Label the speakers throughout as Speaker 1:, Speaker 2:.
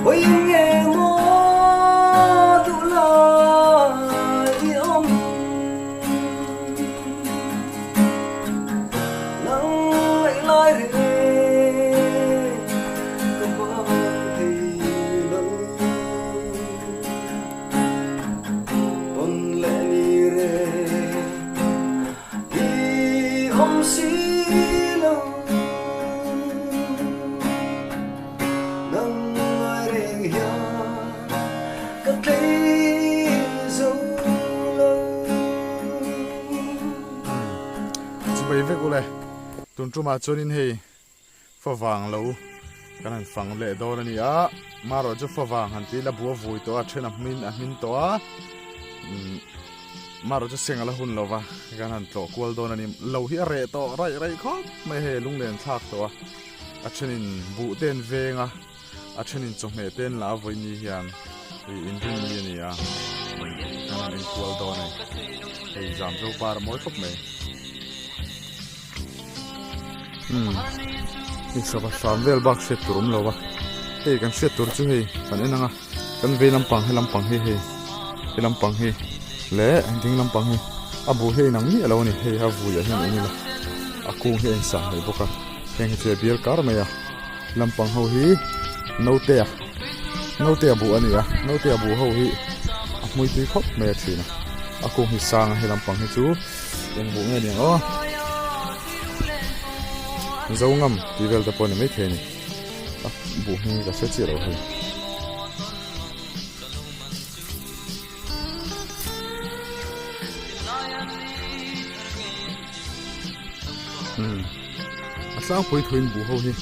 Speaker 1: Khawi nge maw duh lai i awm? Nang ngaih lai reng ka bang thei lo. Tawn leh ni reng i awm si lo. Nang ngai reng hian ka tlei zo lo.
Speaker 2: Chubei vek ule, tun tumah chuanin hei favang lo kan han fang leh dawn a ni a, marawh chu favang han tih la bua vui tawh a, then a hmin a hmin tawh a, marawh chu seng a la hun lo va, kan han tlawh kual dawn a ni, lo hi a reh tawh raih raih khawp mai hei lunglen thlak tawh a. A thenin buh te an veng a, a thenin chawhmeh te an la a vawiin hian hei inrinni a ni a, kan han enkual dawn a ni. Hei zam zo par a mawi khawp mai. Umm hei sava hram vel bak hriat tur awm lo va, hei kan hriat tur chu hei kan en ang a, kan vei lampang he lampang hi hei he lampang hi leh ding lampang hi a bu hi a inang miah lo a ni, hei a vuiah hian en ila a kung hi a insang hle bawk a. Heng hi chu a bial kar mai a, lampang ho hi naute a naute a buh a ni a, naute a buh ho hi a hmui tui khawp mai a thin a, a kung hi sang a he lampang hi chu eng buh nge niang aw zo ngam tih vel te pawh a ni maithei a ni, a buh hming hi ka hre chiah lo hei. Umm a tlangpui thuin buh ho hi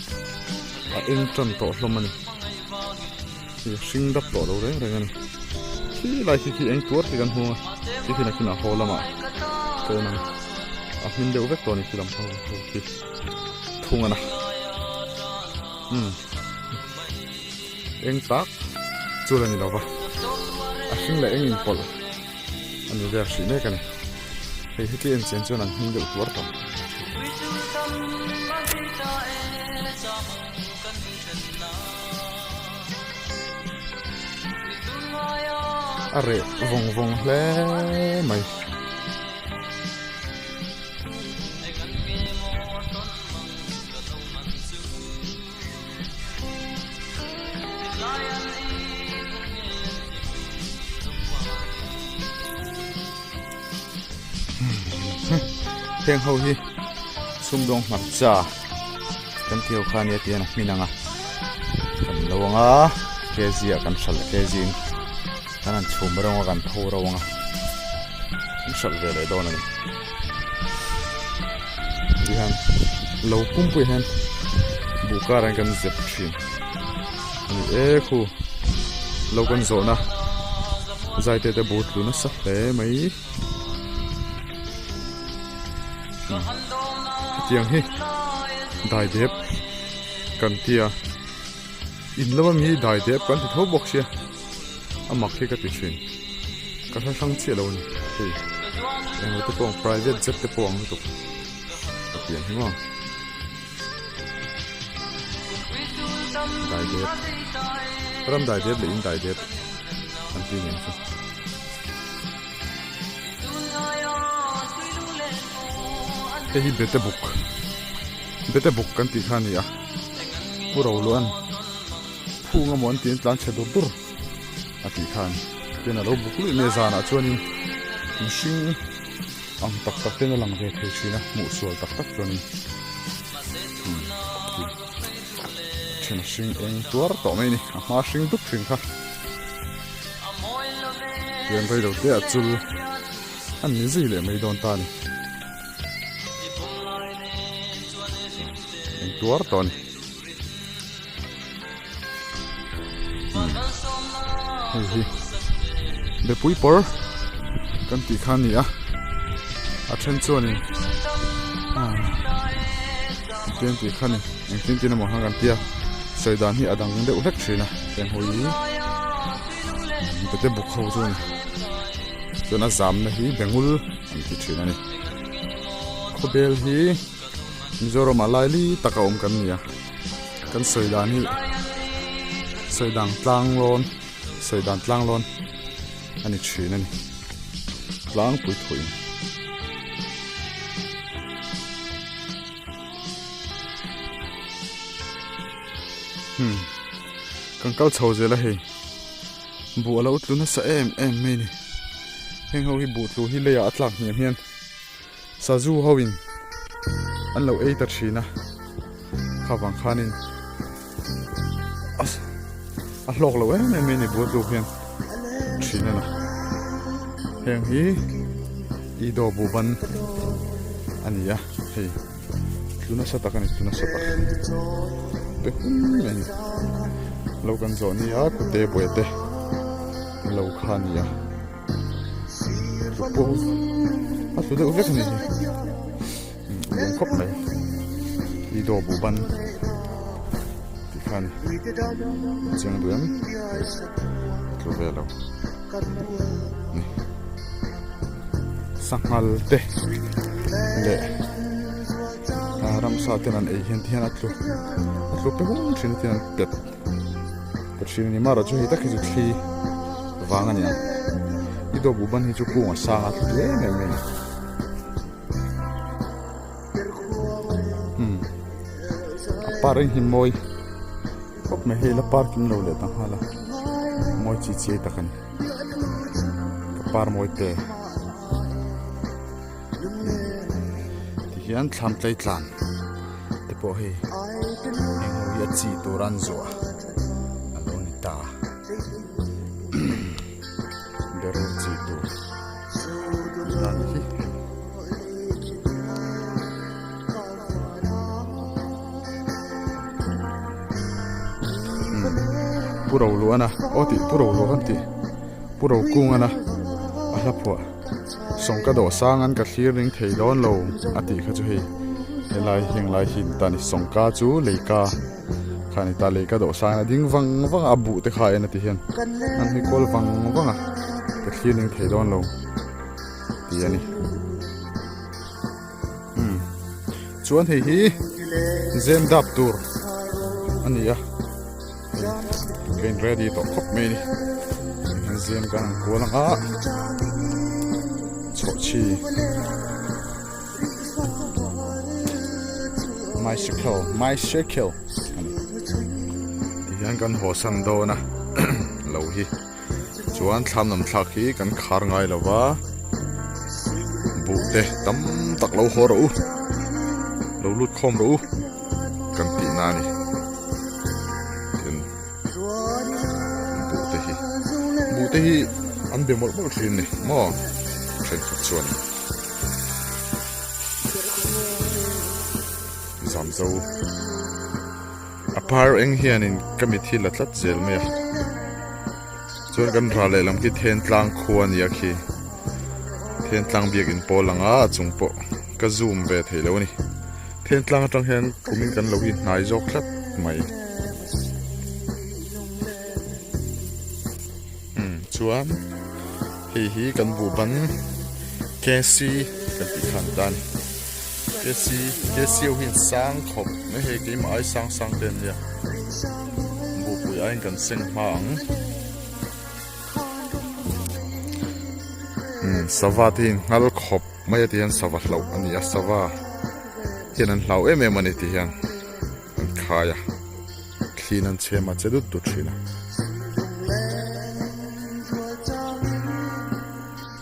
Speaker 2: a eng tan tawh hlawm a ni hei a hring dap tawh lo reng reng a ni khi lai khi khi eng tuar khi kan hmu a khi khi nakinah haw lamah ka en ang a hmin deuh vek tawh a ni khi lam ho khi thung a na umm. Eng tak chu la ni lo va, a hring leh eng inpawlh a ni vel hrih mek a ni. Hei heti en chian chuan an hming deuh tuar tawh. A reh vawng vawng hle mai. Heng ho hi sumdawng hmarcha kan tih ho kha ania tihian a hmin ang a kan lo ang a kg ah kan hralh kg in kan han chhum rawng a kan pho ro ang a kan hralh ve leh dawn a ni tihian lo pumpui hian buh karah hian kan zep thin a ni e khu lo kan zawhna zai te te bu tlu nasa hle mai hetiang hi daidep kan tia in lama mi daidep kan ti tho bawk sia. A mak hi ka ti thin. Ka hre hrang chiah lo a ni. Hei englo te pawh ang private jet te pawh ang lutuk ka ti ang hi maw. Daidep ram daidep leh in daidep an ti nen chu. Hei hi bete buk bete buk kan tih kha a ni a pu Roluan. Phung emaw an tiin tlan chhe dur dur a tih khan tin a lo buk luih mai a zanah chuanin mihring ang tak tak ten a lang ve thei thin a hmuh sual tak tak chuanin umm then a hring eng tuar tawh mai a ni a hma hring dup thin kha tian rei lo te ah chul an ni zui leh mai dawn ta a ni eng tuar tawh a ni. Hei hi bepui pawr kan tih kha a ni a a then chuanin engtin tih kha a ni engtin tin emaw khan kan tia sawi dan hi a dang deuh hlek thin a heng hawi hi bete buk ho chu a ni chuan a zamna hi bengul an ti thin a ni khawbel hi. Mizoram ah laili taka awm kan ni a, kan sawi dan hi Sawi dan tlang lawn sawi dan tlang lawn a ni thin a ni tlangpui thuin. Hmm kan kal chho zel a hei buh a lo tlu nasa em em mai a ni heng ho hi buh tlu hi leiah a tlak hniam hian sazu ho in an lo ei ta thin a kha vang khanin a hlawk lo em em mai a ni buh a tluk hian thin a ni heng hi ido buh ban a ni a hei. Tlu nasa tak a ni, tlu nasa tak. Pe hun mai a ni. Lo kan zawh nia kute buai te lo kha a ni a. Tlu pawh a tlu deuh vek a ni hi. Lung khawp mai. I daw buh ban tih kha a ni. Chiang duh em? Tlu ve lo. Ni. Sanghal te leh ramsa ten an ei hian ti hian a tlu a tlu pe hung thin a ti hian an pet ta thin a ni marawh chu hei tak hi chu thli vang a ni ang i dawh buh ban hi chu kung a sang a tlu em em mai a ni umm a par eng hi mawi khawp mai hei la par kim lo leh ta nghal a mawi chi chiai tak a ni. Ka par mawi te tihian thlam tlei tlan te pawh hei heng ho hi a chi tur an zuah a lo ni ta berul chi tur dan hi. Pu Roluana aw tih Pu Roluah kan tih Pu Rokungana a hla phuah Sawngka dawh sang an ka thlir ring thei dawn lo a tih kha chu hei helai heng lai hi ta ni Sawngka chu leika kha a ni ta leika dawh sang a ding vang vang a a buh te kha a en a ti hian an hawi kual vang vang a ka thlir ring thei dawn lo tih a ni. Umm chuan hei hi zem dap tur a ni a ka in ready tawh khawp mai a ni hian zem kan han kual ang a chhawhchhi bicycle bicycle a ni tihian kan haw san dawn a lo hi. Chuan thlam lam thlak hi kan khar ngai lo va, buh te tam tak lo haw rawh u, lo lut khawm rawh u kan tih na a ni. Tin, buh te hi, buh te hi an be mawlh mawlh thin a ni maw thenkhat chuan Zamzo. A par eng hianin ka mit hi la tlat zel mai a chuan kan rah lehlam khi Thentlang khua a ni a khi Thentlang biakin pawl ang a a chung pawh ka zoom ve thei lo a ni Thentlang atang hian kumin kan lo hi hnai zawk tlat mai umm chuan hei hi kan buhban K_C kan tih khan ta a ni. Kc Kc ho hi an sang khawp mai hei keimah ai sang sang te an nia buhpui aiin kan seng hma ang umm sava te hi an nghal khawp mai a ti hian sava hlauh a ni a sava hian an hlau em em a ni ti hian an khai a thliin an chhem a che dut dut thin a.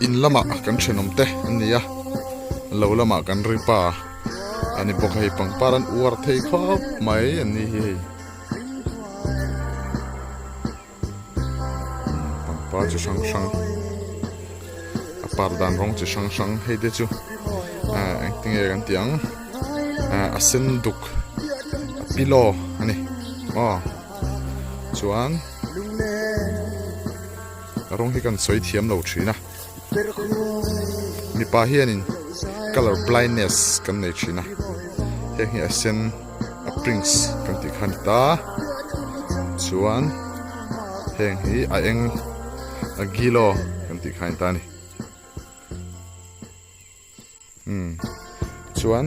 Speaker 2: In lamah kan thenawm te an ni a lo lamah kan ri pa a ni bawk a hei pangpar an uar thei khawp mai an ni hi hei pangpar chi hrang hrang a par dan rawng chi hrang hrang hei te chu ah engtinge kan tih ang ah a sen duk a pillow a ni aw chuan. Rawng hi kan sawi thiam lo thin a, mipa hianin colour blindness kan nei thin a, heng hi a sen a prinks kan tih kha a ni ta, chuan heng hi a eng a gilo kan tih kha a ni ta a ni. Umm chuan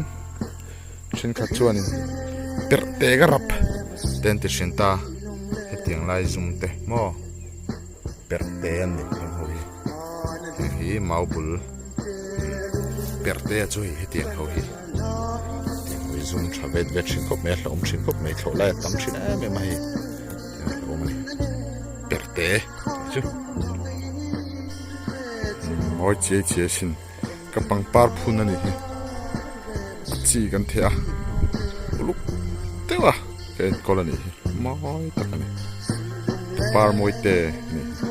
Speaker 2: thenkhat chuanin perh te ka rap te an ti thin ta. Hetiang lai zum te maw perh te an ni heng ho hi heng hi mau bul perh te chu hei hetiang ho hi hetiang ho hi zum tha vet vet thin khawp mai a hlauhawm thin khawp mai thlawh lai a tam thin em em a hei hetiang hlauhawm a ni perh te tih chu mawi chiai chiai sin. Ka pangpar phun a nih hi a chi kan theh a uluk deuh a ka enkawl a nih hi mawi tak a ni ka par mawi te a nih hi.